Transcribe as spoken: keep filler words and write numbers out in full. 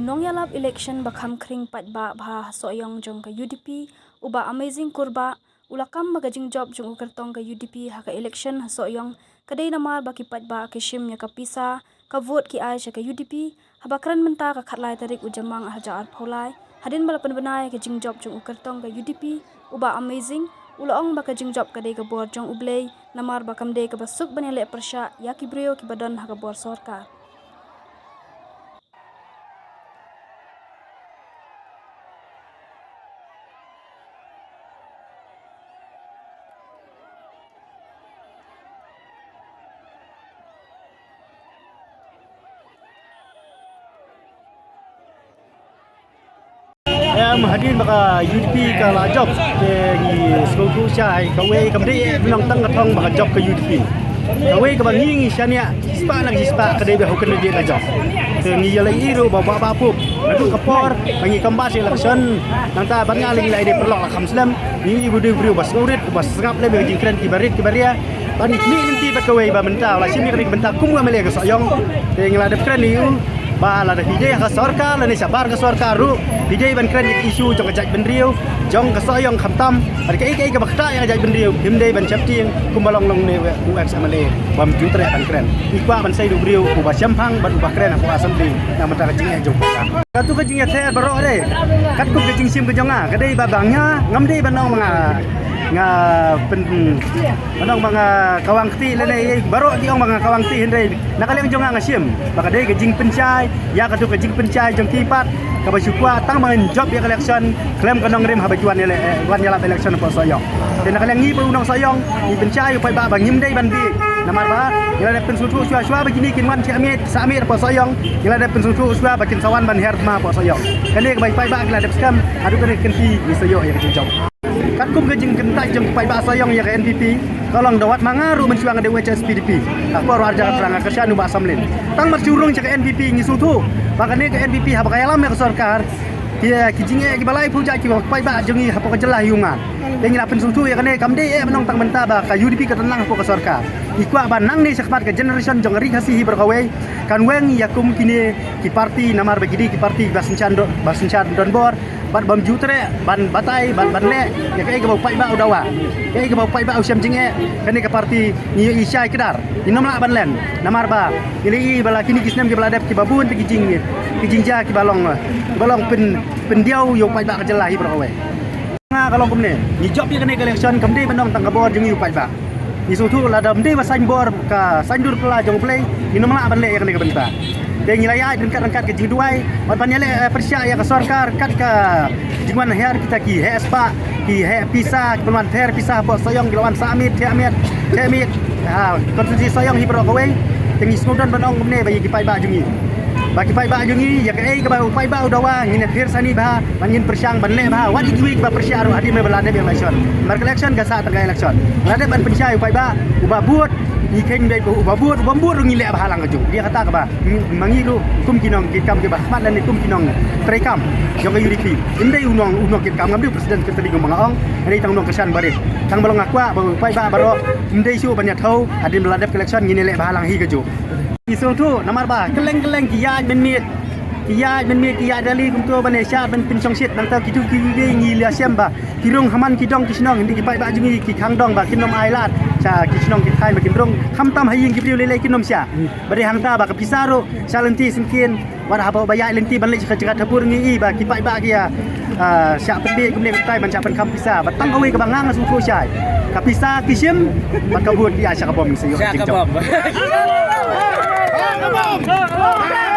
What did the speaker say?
Nongïalap election ba kham khring paidbah bha ha Sohiong jong ka U D P, u Bah Amazing Kurbah, u la kam ba ka jingjop jong u kyrtong ka U D P ha ka election ha Sohiong ka dei namar ba ki paidbah ki shim ïa ka pisa ka vote ki ai sha ka U D P, haba kren mynta ka khatlai tarik u Jymmang arhajar arphew lai, hadien ba la pynbna ïa ka jingjop jong u kyrtong ka U D P, u Bah Amazing, u la ong ba ka jingjop ka dei ka bor jong U Blei, namar ba kam dei kaba suk ban ïaleh pyrshah ïa ki briew kiba don ha ka bor sorkar. Em, hadien ba ka U D P ka la jop, te ngi sngewthuh shai, kawei kam dei eh ban ong tang ka thong ba ka jop ka U D P. Kawei kaba ngi ngi shaniah shispah na shispah ka dei ba ha u candidate la jop. Te ngi ïa la ïohi ruh ba, ba, ba pup naduh ka por ba ngi kam bat election, nangta ban nga la ngi la ïadei paralok la kham slem. Ngi ïohi ba u dei u briew ba sngewrit, ba sngap lem ïa ka jingkren kiba rit kiba ria. Ban ngi khmih lynti bad kawei ba mynta u la shim ïa kane ka bynta kum u M L A ka Sohiong. Te ngi la dep kren ïa u ba lada phi dei ha ka sorkar lane shabar ka sorkar ruh, phi dei ban kren ïa ka issue jong ka jaitbynriew jong ka Sohiong khamtam. Bad kaei kaei kaba ktah ïa ka jaitbynriew phim dei ban sheptieng kumba long long ne u ex M L A bym ju treh ban kren. Ngi kwah ban sei da u briew uba shemphang bad uba kren hapoh Assembly na ka bynta ka jingeh jong ka. Katu ka jingïather baroh re. Katkum ka jingshim ka jong nga ka dei ba, ba nga ngam dei ban ong ba nga, nga pyn, ban ong ba nga kawang kti lane ei, baroh ki ong ba nga kawang kti, hynrei na ka liang jong nga nga shim ba ka dei ka jingpynshai ïa katu ka jingpynshai jong ki pat kaba shu kwah tang ba ngin jop ïa ka election khlem ka nongrim haba ki wan ele-, eh, wan ïalap election hapoh Sohiong. Te na ka liang ngi ba u nong Sohiong ngi pynshai ïa u paidbah ba ngim dei ban bieit. Namar ba ngi la dep pynsngewthuh shuwa shuwa ba kine kin wan thiah miet sah miet hapoh Sohiong. Ngi la dep pynsngewthuh shuwa ba kin sa wan ban her thma hapoh Sohiong. Kane kaba ki paidbah ki la dep skhem, haduh kane ka kynti ngi sa ïoh ïa ka jingjop. Katkum ka jingkyntait jong ki paidbah Sohiong ïa ka N P P, ka long da wat ma nga ruh mynshuwa nga dei u H S P D P ha ka por arhajar arphew phra, nga kyrshan u Bah Samlin. Tang mar shu rung sha ka N P P ngi sngewthuh ba kane ka N P P haba ka ïalam ïa ka sorkar, ki, ki jingeh kiba laiphew jait kiba ki paidbah jong ngi hapoh ka jylla hi ïa u man. Te ngi la pynsngewthuh ïa kane, kam dei eh ban ong tang mynta ba ka U D P ka don lang hapoh ka sorkar. Ngi kwah ba nangne shakhmat ka generation jong ka Ri Khasi hi baroh kawei kan weng ïa kum kine ki party, namar ba ki dei ki party ba synshar don, ba synshar donbor bad bym ju treh ban batai, ban, ban leh ïa kaei kaba u paidbah u dawa, kaei kaba u paidbah u shem jingeh. Kane ka party ngi ïohi shai kdar, ngim lah ban len. Namar ba ngi la ïohi ba la kine ki snem kiba la dep kiba bun te ki jing, ki jingjia kiba long, kiba long pyn, pyndiaw ïa u paidbah ka jylla hi baroh kawei. Nga ka long kumne, ngi jop ïa kane ka election kam dei ban ong tang ka bor jong ngi u paidbah. Ngi sngewthuh lada ym dei ba saiñbor ka saiñdur pla jong U Blei, ngin ym lah ban leh ïa kane ka bynta. Te ngi la ïaid ryngkat ryngkat ka jingduwai bad ban ïaleh, eh, pyrshah ïa ka sorkar kat ka jingwan hiar kita ki heh spah, ki heh pisa, ki ban wan ther pisa hapoh Sohiong, ki la wan sah miet, thiah miet, thiah miet ha konstituensi Sohiong hi baroh kawei. Te ngi sngewdon ban ong kumne ba ïa ki paidbah jong ngi, ba ki paidbah jong ngi, ïa kaei kaba u paidbah u dawa ngin ïa pyrshang bha, ba ngin pyrshang ban leh bha wat ïa kiwei kiba pyrshah ruh hadien ba la dep election. Namar ka election ka sah tang ka election. La dep ban pynshai u paidbah, uba bud ngi kheiñ beit, uba bud, uba bud ruh ngi leh bha lang kajuh. Ïa kata kaba ma ngi ruh kum ki nongkitkam kiba khmat lane kum ki nongtrei kam jong ka U D P. Ym dei u nong, u nongkitkam, ngam dei u president secretary kumba nga ong. Nga dei tang u nongkyrshan barit. Tang ba long nga kwah ba u paidbah baroh ym dei shuh ban ïathuh hadien ba la dep ka election ngin ïa leh bha lang hi kajuh. Ngi sngewthuh namar ba kylleng kylleng ki ïaid mynmiet, ki ïaid mynmiet, ki ïaid rally kumto ban ïa shad ban pynshongshit, nangta kito kiwei ngi la shem ba ki rung ha man ki dong ki shnong, hynrei ki paidbah jong ngi ki khang dong ba kin ym ailad sha ki shnong ki thaiñ ba kin rung, khamtam ha ïing ki briew lei lei kin ym shah. Ba dei hangta ba ka pisa ruh sha lynti syngkien, wat haba ba ïaid lynti ban leit sha ka jaka thapur ngi i ba ki paidbah ki ïa, ah, shah pynbieit kumne kumtai ban shah pynkham pisa. Ba tang kawei kaba nga nga sngewthuh shai, ka pisa ki shim bad ka vote ki ïaid sha ka bom, ngi sa ïoh. Sha ka jingjop. Bom.